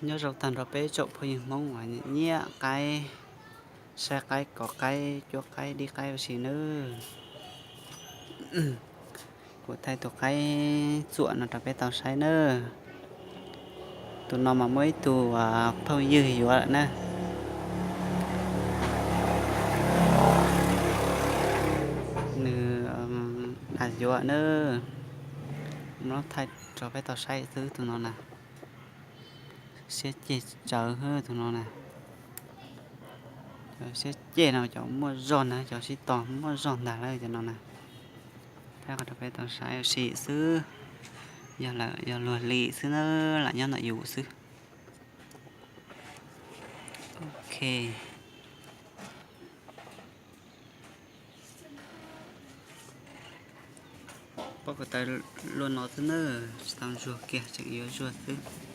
Nyob zoo tag nrho peb tsoom phooj ywg Hmoob uas nyiam qaib, saib qaib, kov qaib, cuab qaib, dib qaib ua si nawb. Kuv thaij tus qaib txuam no rau peb tau saib nawb. Tus no mas muaj ib tug phooj ywg yuav lawm na. Nws yuav na. Muab thaij rau peb tau saib xwb tus no na. Siab ceg tsawv tus no na. Cov siab ceg no cov muaj zog na, cov sib tog muaj zog ntag lawm cov no na. Thaij qhov rau peb tau saib ua si xwb. Yog lawm yog luag li xwb na, lam nyob ntawm yus xwb. Ok. Pob ko taw luaj no xwb na, tsis tau ntsuag kiag, tseem yuav zuag xwb.